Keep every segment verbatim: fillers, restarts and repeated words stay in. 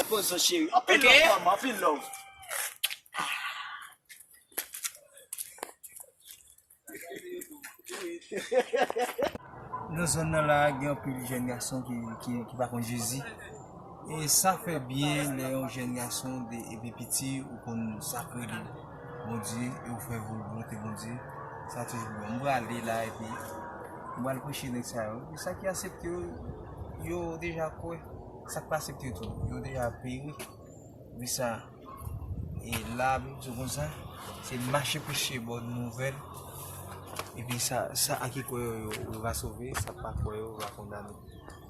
Pozo cheri. Anpil love, manman, anpil love. Nan zòn nan la, gen anpil jèn gason ki, ki, ki pa konn Jezi. E sa fè byen lè yon jèn gason de, epi piti, ou konn sa k rele Bondye, e ou fè volonte Bondye. Sa toujou bon. M prale la, epi m pral preche nèg sa yo. E sa ki aksepte yo, yo deja kwè. Sa k pa aksepte yo tou, yo deja peri. Wi sa. E la, Bib di konsa, se mache preche bòn nouvèl. Epi sa, sa a ki kwè yo, yo, yo va sove, sa k pa kwè yo, yo va kondane.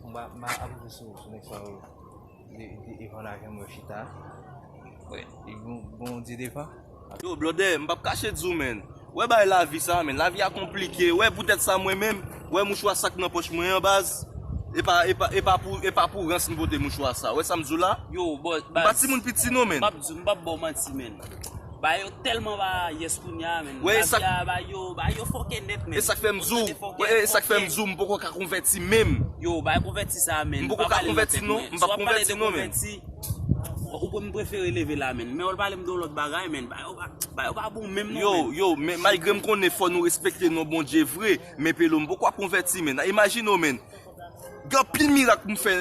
Mwen, m ap rive sou, sou nèg sa yo, de, de, devan la, jan mwen chita. Wi, li bon, bon, Bondye devan. Yo, blòdè, m p ap kache di w, menn. Wè bay lavi sa, menn. Lavi a konplike. Wè poutèt sa mwen menm, wè mouchwa sa k nan pòch mwen an, baz. E pa, e pa, e pa pou, e pa pou rans m pote mouchwa sa. Wè sa m di w la? Yo, bòs, m pa baz, timoun piti non, menn. M p ap di, m p ap ba w manti, menn. Bagay yo tèlman ba yès kounye a, menn. Wè, e sa, lavi a ba yo, ba yo fòkè nèt, menn. E sa k fè m di w, wè, e sa k fè m di w, m poko ka konvèti menm. Yo, bay konvèti sa, menn. M poko ka konvèti non, m p ap konvèti non, menn. Ou pou m prefere leve la, menn. Men w pale m de yon lòt bagay, menn. Ba yo pa, ba yo pa bon menm non, yo, menn. Yo, men malgre m konnen fò nou respekte non Bondye vre, men Pelo, m poko ap konvèti, menn. Imajine w, menn. Gen anpil mirak pou m fè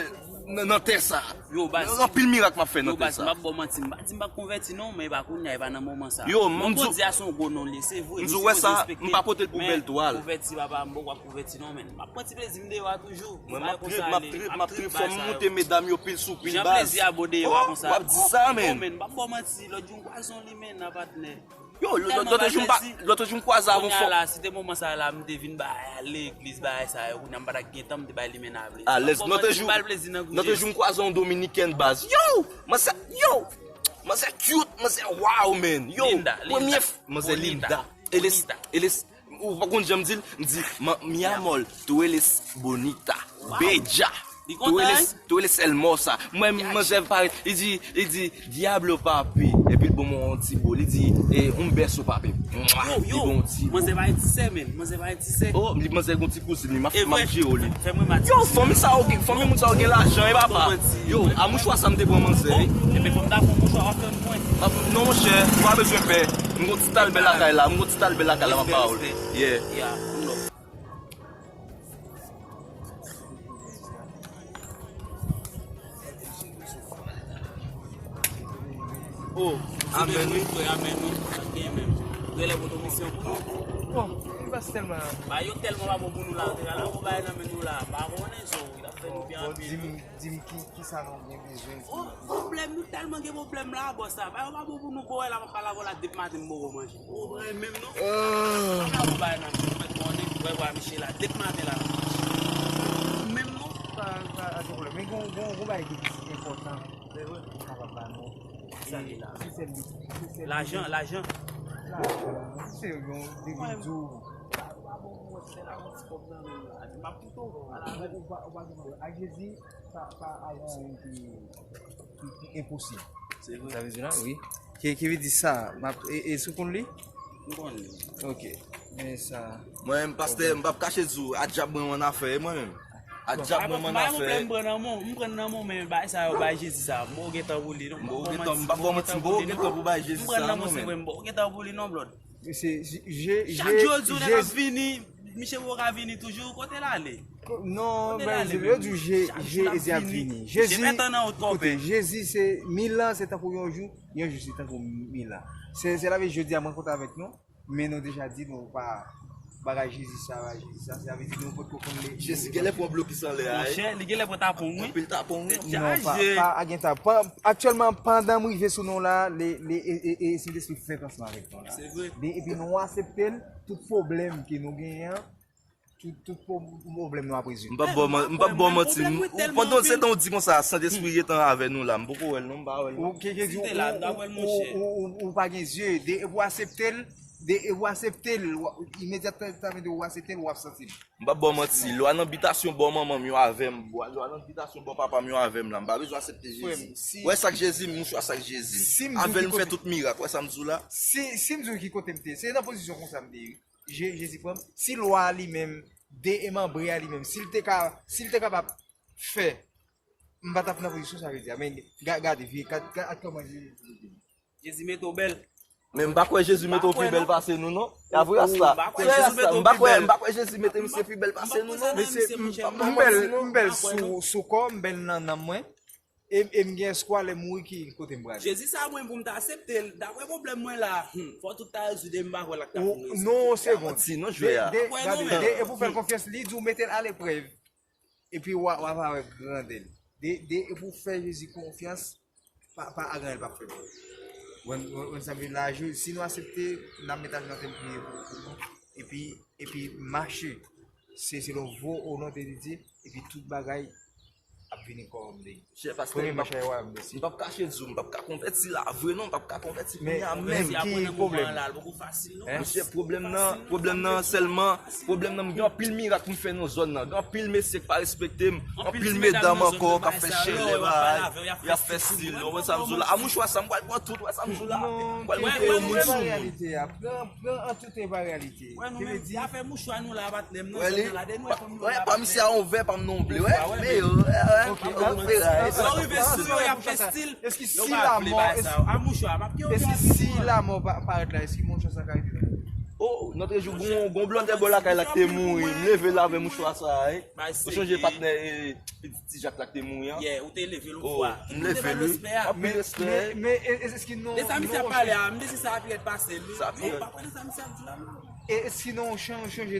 nan, nan tè sa. Yo, baz. Gen anpil mirak m ap fè nan tè sa. Yo, baz, m p ap ba w manti. M pa di m p ap konvèti non, men e pa kounye a, e pa nan moman sa. Yo, non, Bondye a se yon gwo non li, se vre. M di w, wè sa, m pa pote l pou bèl twal. Konvèti, papa, m poko ap konvèti non, menn. M ap pran ti plezi m deyò a toujou. Mwen, m ap trip, m ap trip, m ap trip. Fò m moute medam yo pil sou pil, baz. Jan plezi a bon deyò a konsa. W ap di sa, menn. Yo, menn, m p ap ba w manti, lòt jou m kwaze yon limen nan, patnè. Yo, lòt jou m pa, lòt jou m kwaze avè yon fò. Kounye a la, si te moman sa la, m te vin bay legliz, bay sa yo, kounye a m pa t ap gen tan, m te bay limen nan plezi. Alèz, lòt jou, lòt jou m kwaze yon dominikèn, baz. Yo, manzè, yo, manzè cute, manzè wow, man. Yo, premye f-, manzè linda. Eles, eles, ou pa konn jan m di l? M di, mi amor, tú eres bonita, bella. Tú eres, tú eres hermosa. Mwen, manzè parèt, li di, li di, diablo papi. Epi l ban mwen yon ti bo. Li di, eh, un beso papi. Mwa. Yo, yo, manzè pa retisè, menn. Manzè pa retisè. Oh, li manzè gon ti kouzin li. M ap, m ap jere li. Yo, fanmi sa yo gen, fanmi moun sa yo gen lajan, e papa. Yo, a mouchwa sa m te pran manzè, wi. Epi fò m ta pran mouchwa, w ap fè m pwen. Non, monchè, ou pa bezwen pè. M gon ti talbè lakay la, m gon ti talbè lakay la, m ap ba w li. Yeah. Oh, amèn wi, frè, amèn wi. Sa gen menm. Rele poto misyon pou nou. Bon, li pa tèlman. Ba yo tèlman pa bon pou nou la, antre la, bon bagay nan men nou la. Pa konnen so, wi, l ap fè nou byen anpil. Di m, di m ki, ki sa nou gen bezwen ki. Oh, pwoblèm, nou tèlman gen pwoblèm la, bòs la. Ba yo pa bon pou nou, bò, wè la, m ap pale avè w la, depi maten m poko manje. Ou renmen menm non? Ah. Ala ou bay nan men, ou mèt konnen, wè, wè, miche la, depi maten la, nan manje. Menm non? Pa, pa, pa gen pwoblèm. Men gon, gon, gon bagay ki enpòtan. Se vre. Ou kapab ba nou. Sa li la. Ki sèl li, ki sèl li. Lajan, lajan. Lajan, se yon, depi di w. Ou pa, ou pa bon pou wè se la, yon ti kòb nan men w la. M ap koute w. Ala, ou pa, ou pa gen pwoblèm. Ak Jezi, pa, pa, pa gen anyen ki, ki, ki enposib. Se vre. Sa vle di la, wi. Ki, ki vle di sa, m ap, e, e si w konn li? M konn li. Ok. Men sa. Mwen, pastè, m p ap kache di w, a dyab mwen an afè, e mwen menm. A dyab mwen an afè. M pran nan men w, m pran nan men w, men bagay sa yo, bay Jezi sa. M poko gen tan pou li, non. M poko gen tan, m p ap ba w manti, m poko gen tan pou bay Jezi sa, non, men. M pran nan men w, se vre, m poko gen tan pou li, non, blòd. Se, je, je, chak jou yo di w nèg ap vini, misye poko ka vini toujou, kote l ale? Non, men yo di w je, je, Jezi ap vini. Jezi, koute, Jezi se mil an, se tankou yon jou, yon jou se tankou mil an. Se, se la vle jodi a mwen kontre avèk nou, men nou deja di nou pa bagay Jezi sa, bagay Jezi sa, se la vle di nou potko konn li. Jezi genlè pran blokis anlè a, wi. Monchè, li genlè pran tapon, wi. Anpil tapon, wi. Non, pa, pa, pa gen tapon. Aktyèlman, pandan m rive sou nou la, le, le, e, e, e, Sentespri fè pansman avèk nou la. Se vre. De, epi nou aksepte l, tout pwoblèm ke nou genyen an, tout, tout pwo-, pwoblèm nou ap rezoud. M p ap ba w man-, m p ap ba w manti. Pandan se tan w di konsa, Sentespri gentan avè nou la, m poko wè l non, m pa wè l non. Ou, ke, ke di, ou, ou, ou, ou, ou pa gen zye, de, epi w aksepte l, de, epi w aksepte l, w, imedyatman de w aksepte l, w ap santi l. M p ap ba w manti, lwa nan bitasyon bò manman m yo avè m, lwa nan bitasyon bò papa m yo avè m la, m pa bezwen aksepte Jezi. Wè sa k Jezi, mouchwa sa k Jezi. Avè l m fè tout mirak, wè sa m di w la? Si, si m di w ki kote m te ye, se nan pozisyon konsa m te ye, wi. Je-, Jezi pran m. Si lwa a li menm, de e manbre a li menm, si l te ka, si l te kapab fè m pa t ap nan pozisyon sa vle di a, men ga- gade, vye, gad, gad kòman Jezi te di. Jezi mete w bèl. Men m pa kwè Jezi mete w pi bèl pase nou, non. Ya vre, ras la. Se ras la. M pa kwè, m pa kwè Jezi mete misye pi bèl pase nou, non. Mesye, m bèl, m bèl sou, sou kò, m bèl nan nanm mwen. E, e m gen espwa lè m mouri ki kote m prale. Jezi sa mwen pou m ta aksepte l. Dapre pwoblèm mwen la, hmm, fò tout ta rezoud e m pa kwè l ak ta fini. Non, se bon. Ti non jwe a. Gade, e pou fè l konfyans, li di w mete l aleprèv. Epi w a, w a parèt grandè l. De, de, e pou w fè Jezi konfyans, pa, pa a granyen l p ap fè pou ou. Ou konn, ou konn sa m vle di la, si nou aksepte, n ap met ajenou atè n priye pou, pou nou. Epi, epi mache. Se selon volonte de Dye, epi tout bagay ap vini kòm li. Premye mach a e wayòm de Dye. M p ap kache di w, m p ap ka konvèti la vre non, m p ap ka konvèti kounye a menm. Ki pwoblèm? Mesye, pwoblèm nan, pwoblèm nan sèlman, pwoblèm nan m gen anpil mirak pou m fè nan zòn nan. Gen anpil mesye k pa respekte m, anpil medam ankò k ap fè chelè bay, y ap fè stil. Ou wè sa m di w la? A mouchwa sa m pral pran tout, ou wè sa m di w la? M pral mete yon moun sou moun. Pran an tout epa reyalite. Wè nou menm, afè mouchwa nou la, patnè m nan zòn nan la, de nou e fanm nou la. Pa misye a yon vè, pa m nan yon ble, wè. Men yo, wè, wè. Lè w rive sou yo, y ap fè stil. Eski si lanmò, eski si lanmò parèt la, eski moun chans la ka rive? Oh, nan trè jou, gon, gon blòdè bò lakay la ki te mouri. M leve l avè mouchwa sa a, wi. Ou sonje patnè, e, Ti Jak la k te mouri an? Yeah, ou te leve l yon fwa. M leve l, wi. Anpil respè. Men, men, eski nou... De sa misye ap pale a, m te si sa ap ret pase l, wi. Sa ap ret. Ou pa kwè de sa misye ap di la, non. E eski nou chanje, chanje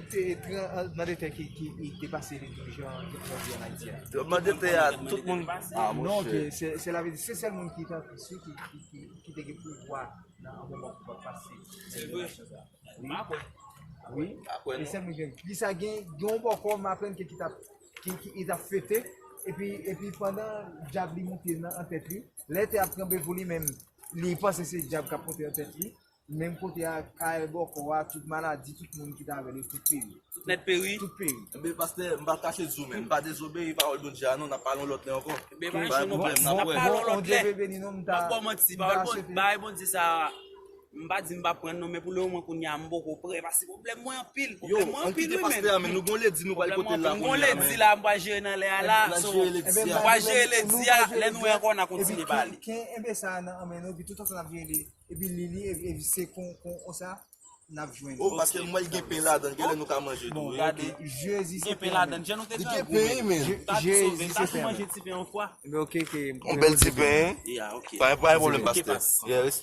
nan detay ki, ki, ki te pase li jan, jan di an Ayiti a? Nan detay a, tout moun... Ah, monchè. Non, se, se la vle di, se sèl moun ki te, ki, ki, ki te gen pouvwa nan moman ki pase nan jenerasyon sa a. Wi. Wi. E sèl moun ki gen. Li sa gen, gen yon bòkò, m aprann ke ki t ap, ki, ki, li t ap fete. Epi, epi pandan dyab li monte nan, an tèt li, lè tè ap tranble pou li menm, li panse se dyab k ap monte nan tèt li. Menm kote a, kay bòkò a, tout maladi, tout moun ki t avè l yo, tout peri. Tout nèt peri. Tout peri. Enben, pastè, m pa kache di w, men m pa dezobeyi pawòl Bondye a, non, n ap pale yon lòt lè ankò. Enben, pa gen pwoblèm, n ap wè. Bondye beni nou, m ta, m ta swete. Bagay Bondye sa, M pa di m p ap pran non, men pou lemoman kounye a m poko prè, paske pwoblèm mwen anpil, pwoblèm mwen anpil wi men. Yo, ann kite pastè a, men nou gon ledi nou pral pote l la kounye a, men. M gon ledi la, m pral jere nan lè a la, so, m pral jere ledi a, lè nou wè ankò n a kontinye pale. Epi ken, enben sa a nan men nou, epi tout ansanm n ap jere li, epi li, li, epi se kon, kon, konsa, n ap jwenn. Oh, paske m wè l gen pen ladan l, genlè nou ka manje tou wi, ok. Jezi se pen ladan l, jan nou te fè goumen. Jezi se pen. Ou ta tou manje ti pen yon fwa. Enben, ok, ok. Yon bèl ti pen. Yeah, ok. Pa gen pwoblèm, pastè. Yeah, respè.